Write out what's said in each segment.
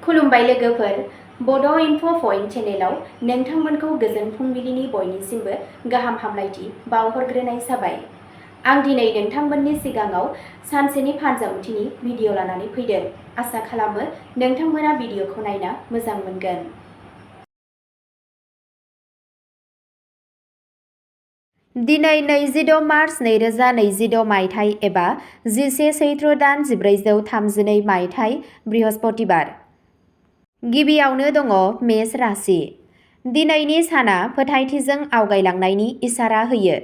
खुलुमबाय लोगोफोर, बड' इनफ' पइन्ट चेनेलाव नोंथांमोनखौ गोजोन फुंबिलिनि बयनिसिमबो गाहाम हामलायथि बावहरग्रोनाय जाबाय। आं दिनै नोंथांमोननि सिगाङाव सानसेनि फानजामुथिनि भिडिअ लानानै फैदों। आसा खालामो नोंथांमोना भिडिअखौ नायना मोजां मोनगोन। दिनै 26 मार्च 2026 मायथाइ एबा 11 सैत्र दान 1432 मायथाइ बृहस्पतिबार। गिबियावनो दङ मेष राशि। दिनैनि साना फोथायथिजों आवगायलांनायनि इसारा होयो।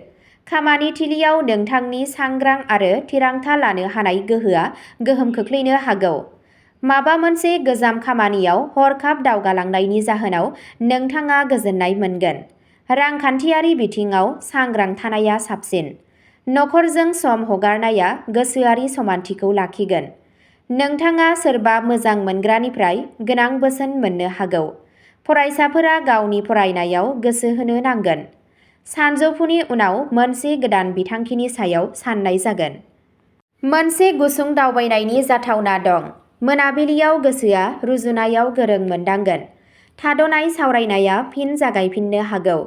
खामानि थिलियाव नोंथांनि सांग्रां आरो थिरांथा लानो हानाय गोहोआ गोहोम खोख्लैनो हागौ। माबा मोनसे गोजाम खामानियाव हरखाब दावगालांनायनि जाहोनाव नोंथाङा गोजोननाय मोनगोन। रांखान्थियारि बिथिङाव सांग्रां थानाया साबसिन। नखरजों सम हगारनाया गोसोआरि समानथिखौ लाखिगोन। नोंथाङा सोरबा मोजां मोनग्रानिफ्राय गोनां बोसोन मोननो हागौ। फरायसाफोरा गावनि फरायनायाव गोसो होनो नांगोन। सानजौफुनि उनाव मोनसे गोदान बिथांखिनि सायाव साननाय जागोन। मोनसे गुसुं दावबायनायनि जाथावना दं। मोनाबिलियाव गोसोआ रुजुनायाव गोरों मोनदांगोन। थाद'नाय सावरायनाया फिन जागायफिननो हागौ।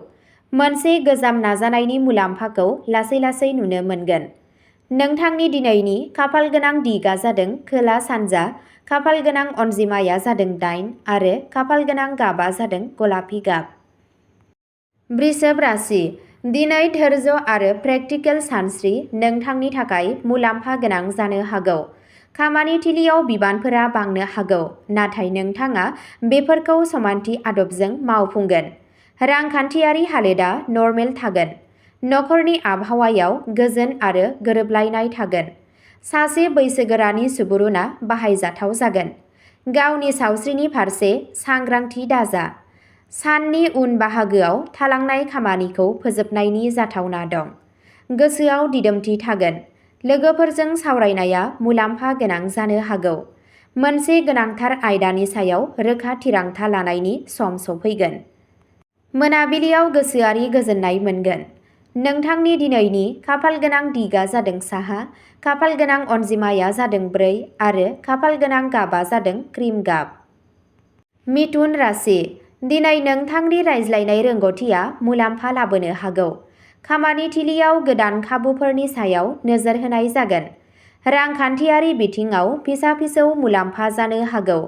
मोनसे गोजाम नाजानायनि मुलाम्फाखौ लासै-लासै नुनो मोनगोन। नोंथांनि दिनैनि खाफालगोनां दिगआ जादों खोला-सानजा, खाफालगोनां अनजिमाया जादों 8 आरो खाफालगोनां गाबआ जादों गलापि गाब। वृषभ राशि। दिनै धैर्य आरो प्रेक्टिकेल सानस्रि नोंथांनि थाखाय मुलाम्फा गोनां जानो हागौ। खामानि थिलियाव बिबानफोरा बांनो हागौ, नाथाय नोंथाङा बेफोरखौ समानथि आदबजों मावफुंगोन। रांखान्थियारि हालोदा नर्मेल थागोन। नखरनि आबहावायाव गोजोन आरो गोरोबलायनाय थागोन। सासे बैसोगोरानि सुबुरुनआ बाहायजाथाव जागोन। गावनि सावस्रिनि फारसे सांग्रांथि दाजा। साननि उन बाहागोआव थालांनाय खामानिखौ फोजोबनायनि जाथावना दं। गोसोआव दिदोमथि थागोन। लोगोफोरजों सावरायनाया मुलाम्फा गोनां जानो हागौ। मोनसे गोनांथार आयदानि सायाव रोखा थिरांथा लानायनि सम सफैगोन। मोनाबिलियाव गोसोआरि गोजोननाय मोनगोन। नोंथांनि दिनैनि खाफालगोनां दिगआ जादों साहा, खाफालगोनां अनजिमाया जादों 4 आरो खाफालगोनां गाबआ जादों क्रिम गाब। मिथुन राशि। दिनै नोंथांनि रायज्लायनाय रोंग'थिया मुलाम्फा लाबोनो हागौ। खामानि थिलियाव गोदान खाबुफोरनि सायाव नोजोर होनाय जागोन। रांखान्थियारि बिथिङाव फिसा-फिसौ मुलाम्फा जानो हागौ।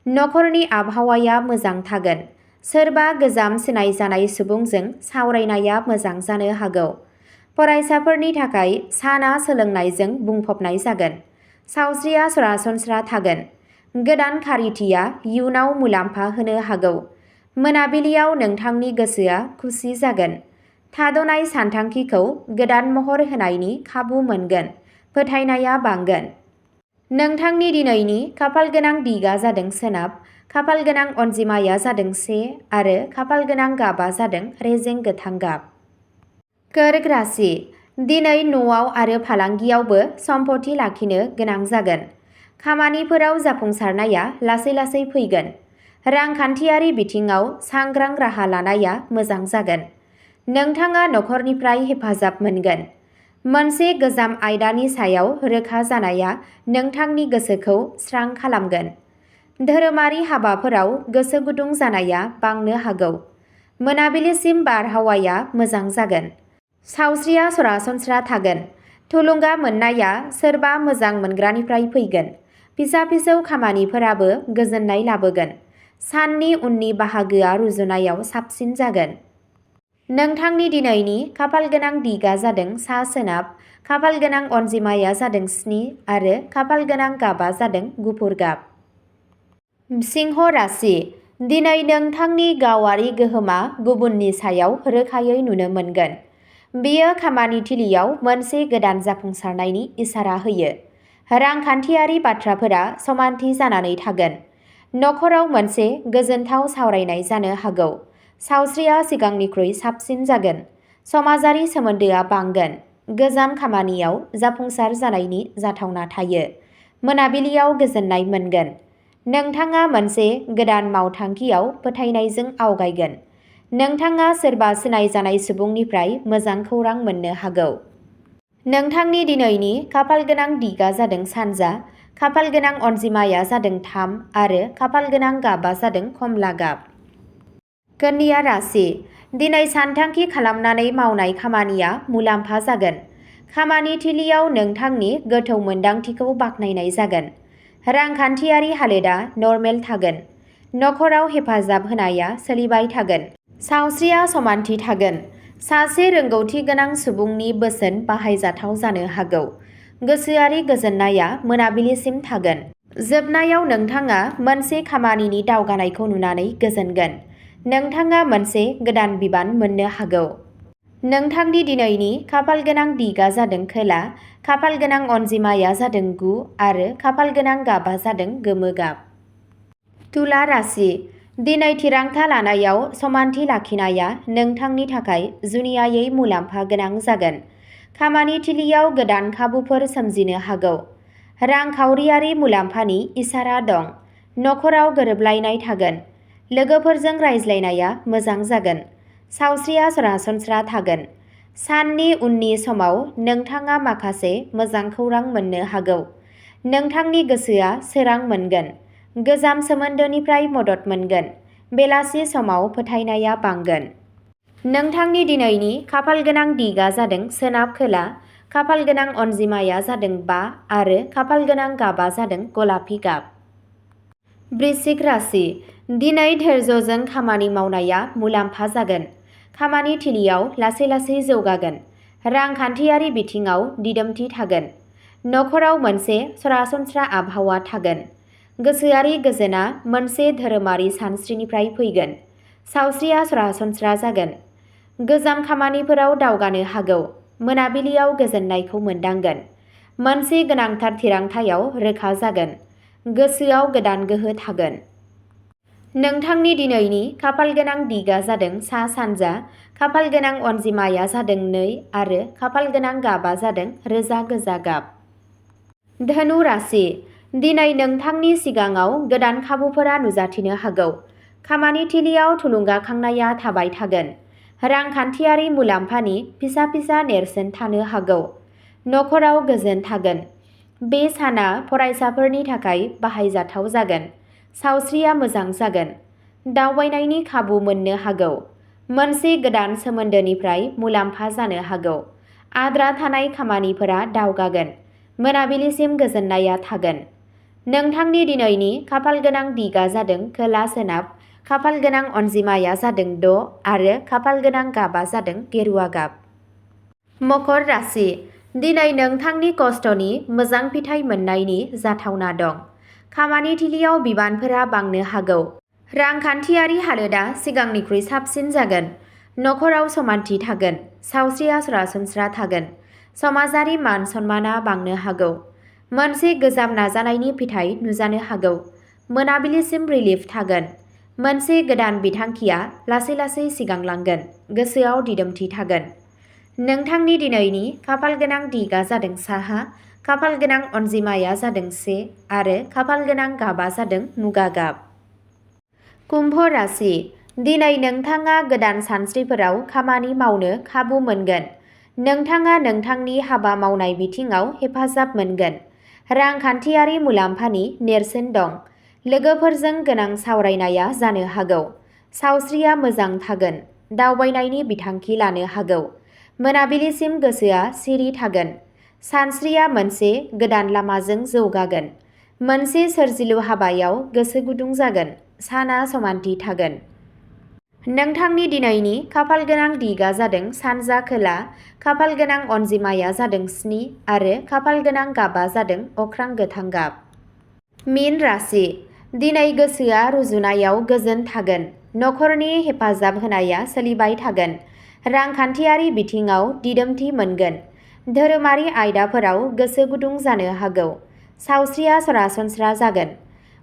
नखरनि आबहावाया मोजां थागोन। सोरबा गोजाम सिनायजानाय सुबुंजों सावरायनाया मोजां जानो हागौ। फरायसाफोरनि थाखाय साना सोलोंनायजों बुंफबनाय जागोन। सावस्रिया सरासनस्रा थागोन। गोदान खारिथिया इयुनाव मुलाम्फा होनो हागौ। मोनाबिलियाव नोंथांनि गोसोआ खुसि जागोन। थाद'नाय सानथांखिखौ गोदान महर होनायनि खाबु मोनगोन। फोथायनाया बांगोन। नोंथांनि दिनैनि खाफालगोनां दिगआ जादों सोनाब, खाफालगोनां अनजिमाया जादों 1 आरो खाफालगोनां गाबआ जादों रेजें गोथां गाब। कर्क राशि। दिनै न'आव आरो फालांगियावबो सम्पथि लाखिनो गोनां जागोन। खामानिफोराव जाफुंसारनाया लासै-लासै फैगोन। रांखान्थियारि बिथिङाव सांग्रां राहा लानाया मोजां जागोन। नोंथाङा नखरनिफ्राय हेफाजाब मोनगोन। मोनसे गोजाम आयदानि सायाव रोखा जानाया नोंथांनि गोसोखौ स्रां खालामगोन। धोरोमारि हाबाफोराव गोसो गुदुं जानाया बांनो हागौ। मोनाबिलिसिम बारहावाया मोजां जागोन। सावस्रिया सरासनस्रा थागोन। थुलुंगा मोननाया सोरबा मोजां मोनग्रानिफ्राय फैगोन। फिसा-फिसौ खामानिफोराबो गोजोननाय लाबोगोन। साननि उननि बाहागोआ रुजुनायाव साबसिन जागोन। नोंथांनि दिनैनि खाफालगोनां दिगआ जादों सा-सोनाब, खाफालगोनां अनजिमाया जादों 7 आरो खाफालगोनां गाबआ जादों गुफुर गाब। सिंह राशि। दिनै नोंथांनि गावारि गोहोमा गुबुननि सायाव रोखायै नुनो मोनगोन। बेयो खामानि थिलियाव मोनसे गोदान जाफुंसारनायनि इसारा होयो। रांखान्थियारि बाथ्राफोरा समानथि जानानै थागोन। नखराव मोनसे गोजोनथाव सावरायनाय जानो हागौ। सावस्रिया सिगांनिख्रुइ साबसिन जागोन। समाजारि सोमोन्दोआ बांगोन। गोजाम खामानियाव जाफुंसार जानायनि जाथावना थायो। मोनाबिलियाव गोजोननाय मोनगोन। नोंथाङा मोनसे गोदान मावथांखियाव फोथायनायजों आवगायगोन। नोंथाङा सोरबा सिनायजानाय सुबुंनिफ्राय मोजां खौरां मोननो हागौ। नोंथांनि दिनैनि खाफालगोनां दिगआ जादों सानजा, खाफाल गोनां अनजिमाया जादों 3 आरो खाफाल गोनां गाबा जादों कमला गाब। कन्या राशि दिनै सानथांखि खालामनानै मावनाय खामानिया मुलाम्फा जागोन। खामानि थिलियाव नोंथांनि गोथौ मोनदांथिखौ बाख्नायनाय जागोन। रांखान्थियारि हालोदा नर्मेल थागोन। नखराव हेफाजाब होनाया सोलिबाय थागोन। सावस्रिया समानथि थागोन। सासे रोंगौथि गोनां सुबुंनि बोसोन बाहायजाथाव जानो हागौ। गोसोआरि गोजोननाया मोनाबिलिसिम थागोन। जोबनायाव नोंथाङा मोनसे खामानिनि दावगानायखौ नुनानै गोजोनगोन। नोंथाङा मोनसे गोदान बिबान मोननो हागौ। नोंथांनि दिनैनि खाफाल गोनां दिगा जादों खोला, खाफाल गोनां अनजिमाया जादों 9 आरो खाफाल गोनां गाबा जादों गोमो गाब। तुला राशि दिनै थिरांथा लानायाव समानथि लाखिनाया नोंथांनि थाखाय जुनियायै मुलाम्फा गोनां जागोन। खामानि थिलियाव गोदान खाबुफोर सोमजिनो हागौ। रांखावरियारि मुलाम्फानि इसारा दं। नखराव गोरोबलायनाय थागोन। लोगोफोरजों रायज्लायनाया मोजां जागोन। सावस्रिया सरासनस्रा थागोन। साननि उननि समाव नोंथाङा माखासे मोजां खौरां मोननो हागौ। नोंथांनि गोसोआ सोरां मोनगोन। गोजाम सोमोन्दोनिफ्राय मदद मोनगोन। बेलासि समाव फोथायनाया बांगोन। नोंथांनि दिनैनि खाफाल गोनां दिगा जादों सोनाब खोला, खाफाल गोनां अनजिमाया जादों 5 आरो खाफाल गोनां गाबा जादों गलापि गाब। वृश्चिक राशि दिनै धैर्यजों खामानि मावनाया मुलाम्फा जागोन। खामानि थिलियाव लासै-लासै जौगागोन। रांखान्थियारि बिथिङाव दिदोमथि थागोन। नखराव मोनसे सरासनस्रा आबहावा थागोन। गोसोआरि गोजोनआ मोनसे धोरोमारि सानस्रिनिफ्राय फैगोन। सावस्रिया सरासनस्रा जागोन। गोजाम खामानिफोराव दावगानो हागौ। मोनाबिलियाव गोजोननायखौ मोनदांगोन। मोनसे गोनांथार थिरांथायाव रोखा जागोन। गोसोआव गोदान गोहो थागोन। नोंथांनि दिनैनि खाफाल गोनां दिगा जादों सा-सानजा, खाफाल गोनां अनजिमाया जादों 2 आरो खाफाल गोनां गाबा जादों रोजा गोजा गाब। धनु राशि दिनै नोंथांनि सिगाङाव गोदान खाबुफोरा नुजाथिनो हागौ। खामानि थिलियाव थुलुंगाखांनाया थाबाय थागोन। रांखान्थियारि मुलाम्फानि फिसा-फिसा नेरसोन थानो हागौ। नखराव गोजोन थागोन। बे साना फरायसाफोरनि थाखाय बाहायजाथाव जागोन। सावस्रिया मोजां जागोन। दावबायनायनि खाबु मोननो हागौ। मोनसे गोदान सोमोन्दोनिफ्राय मुलाम्फा जानो हागौ। आद्रा थानाय खामानिफोरा दावगागोन। मोनाबिलिसिम गोजोननाया थागोन। नोंथांनि दिनैनि खाफाल गोनां दिगा जादों खोला-सोनाब, खाफाल गोनां अनजिमाया जादों 6 आरो खाफाल गोनां गाबा जादों गेरुआ गाब। मकर राशि दिनै नोंथांनि खस्थ'नि मोजां फिथाइ मोननायनि जाथावना दं। खामानि थिलियाव बिबानफोरा बांनो हागौ। रांखान्थियारि हालोदा सिगांनिख्रुइ साबसिन जागोन। नखराव समानथि थागोन। सावस्रिया सरासनस्रा थागोन। समाजारि मान-सन्मानआ बांनो हागौ। मोनसे गोजाम नाजानायनि फिथाइ नुजानो हागौ। मोनाबिलिसिम रिलिफ थागोन। मोनसे गोदान बिथांखिया लासै-लासै सिगांलांगोन। गोसोआव दिदोमथि थागोन। नोंथांनि दिनैनि खाफाल गोनां दिगा जादों साहा, खाफाल गोनां अनजिमाया जादों 1 आरो खाफाल गोनां गाबा जादों मुगा गाब। कुम्भ राशि दिनै नोंथाङा गोदान सानस्रिफोराव खामानि मावनो खाबु मोनगोन। नोंथाङा नोंथांनि हाबा मावनाय बिथिङाव हेफाजाब मोनगोन। रांखान्थियारि मुलाम्फानि नेरसोन दं। लोगोफोरजों गोनां सावरायनाया जानो हागौ। सावस्रिया मोजां थागोन। दावबायनायनि बिथांखि लानो हागौ। मोनाबिलिसिम गोसोआ सिरि थागोन। सानस्रिया मोनसे गोदान लामाजों जौगागोन। मोनसे सोरजिलु हाबायाव गोसो गुदुं जागोन। साना समानथि थागोन। नोंथांनि दिनैनि खाफाल गोनां दिगा जादों सानजा खोला, खाफाल गोनां अनजिमाया जादों 7 आरो खाफाल गोनां गाबा जादों अख्रां गोथां गाब। मीन राशि दिनै गोसोआ रुजुनायाव गोजोन थागोन। नखरनि हेफाजाब होनाया सोलिबाय थागोन। रांखान्थियारि बिथिङाव दिदोमथि मोनगोन। धोरोमारि आयदाफोराव गोसो गुदुं जानो हागौ। सावस्रिया सरासनस्रा जागोन।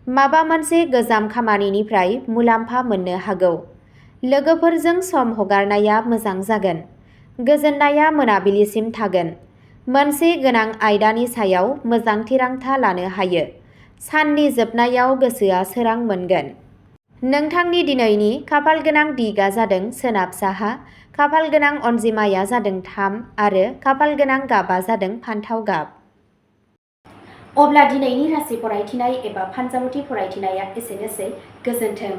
माबा मोनसे गोजाम खामानिनिफ्राय मुलाम्फा मोननो हागौ। लोगोफोरजों सम हगारनाया मोजां जागोन। गोजोननाया मोनाबिलिसिम थागोन। मोनसे गोनां आयदानि सायाव मोजां थिरांथा लानो हायो। साननि जोबनायाव गोसोआ सोरां मोनगोन। नोंथांनि दिनैनि खाफाल गोनां दिगा जादों सोनाब साहा, खाफाल गोनां अनजिमाया जादों 3 आरो खाफाल गोनां गाबा जादों फान्थाव गाब। अब्ला दिनैनि राशि फरायथिनाय एबा फानजामुथि फरायथिनाया एसेनोसै। गोजोन्थों।